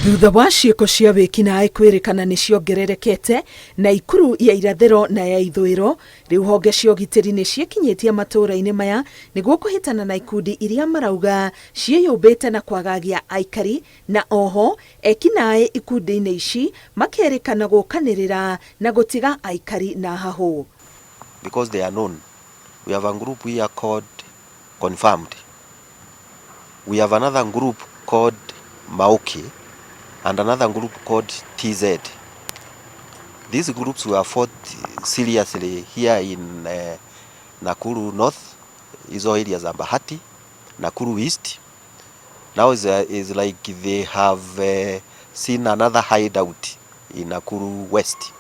Thutha wa ciĩko cia wĩkinaĩ kwĩrĩkana nĩ ciongererekete Naikuru ya irathĩro na ya ithũĩro, rĩu honge cia ũgitĩri nĩ ciĩkinyĩtie matũũra-inĩ maya nĩguo kũhĩtana na ikundi iria marauga ciĩyũmbĩte na kwagagia aikari na oho ekinaĩ ikundi-inĩ ici makerĩkana gũkanĩrĩra na gũtiga aikari na hahũ. Because they are known. We have a group here called Confirmed. We have another group called Mauki and another group called TZ. These groups were fought seriously here in Nakuru North, hizo areas za Bahati, Nakuru East. Now is like they have seen another hideout in Nakuru West.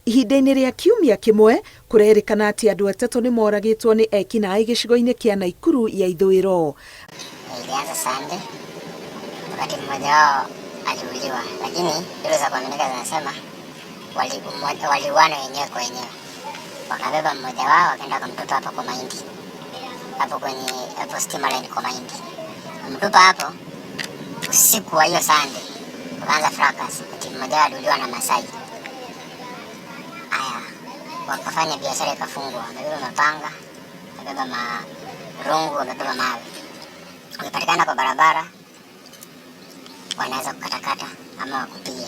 Ihinda-inĩ rĩa kiumia kĩmwe, kũrerĩkana atĩ andũ atatũ nĩ moragĩtwo nĩ ekinaĩ gĩcigo-inĩ kĩa Naikuru ya ithũĩro. Ilianza Sunday wakati mmoja wao aliuliwa, lakini duru za kuaminika zinasema waliuana wenyewe kwa wenyewe, wakabeba mmoja wao wakaenda wakamtupa hapo kwa mahindi, hapo kwenye hapo stima line kwa mahindi, mtupa hapo usiku wa hiyo Sunday, wakaanza fracas, ati mmoja wao aliuliwa na Masai. Aya, wakafanya biashara ikafungwa, wamebeba mapanga, wamebeba marungu, wamebeba mawe. Wakipatikana kwa barabara wanaweza kukatakata ama wakupige.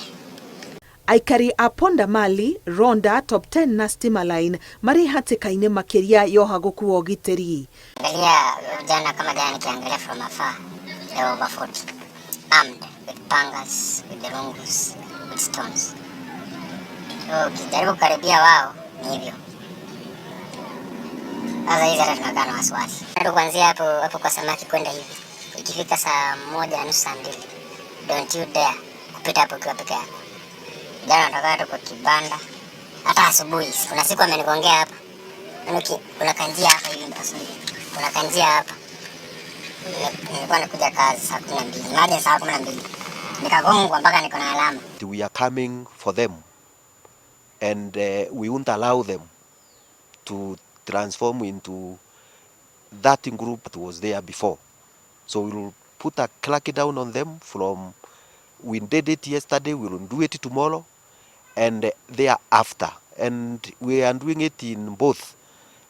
Aikari a Ponda Mali, Ronda, Top 10 na Stima Line marĩ hatĩka-inĩ makĩria ya ũhagũku wa ũgitĩri. Angalia jana, kama jana nikiangalia from afar, there were over 40 armed with pangas, with the rungus, with stones. So ukijaribu kukaribia wao ni hivyo. Sasa hizi hata tunakaa na wasiwasi. Hata kuanzia hapo hapo kwa samaki kwenda hivi, ikifika saa 1:30, saa 2, don't you dare kupita hapo ukiwa peke yako. Jana natoka tu kwa kibanda, hata asubuhi. Kuna siku amenigongea hapa. Yaani kuna kanjia hapa hivi asubuhi. Kuna kanjia hapa. Nilikuwa nakuja kazi saa 12. Imagine saa 12. Nikagongwa mpaka niko na alama. We are coming for them and we won't allow them to transform into that group that was there before. So we will put a crackdown on them from we did it yesterday, we will do it tomorrow and thereafter. And we are doing it in both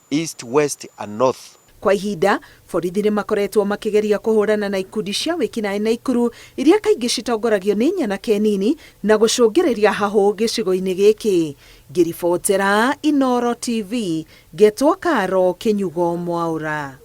east, west and north. Kwa ihinda borithi nĩ makoretwo makĩgeria kũhũrana na ikundi cia wĩkinaĩ Naikuru iria kaingĩ citongoragio nĩ nyanake nini na gũcũngĩrĩria hahũ gĩcigo-inĩ gĩkĩ. Ngĩribotera Inooro TV, ngetwo Karo Kĩnyugo Mwaũra.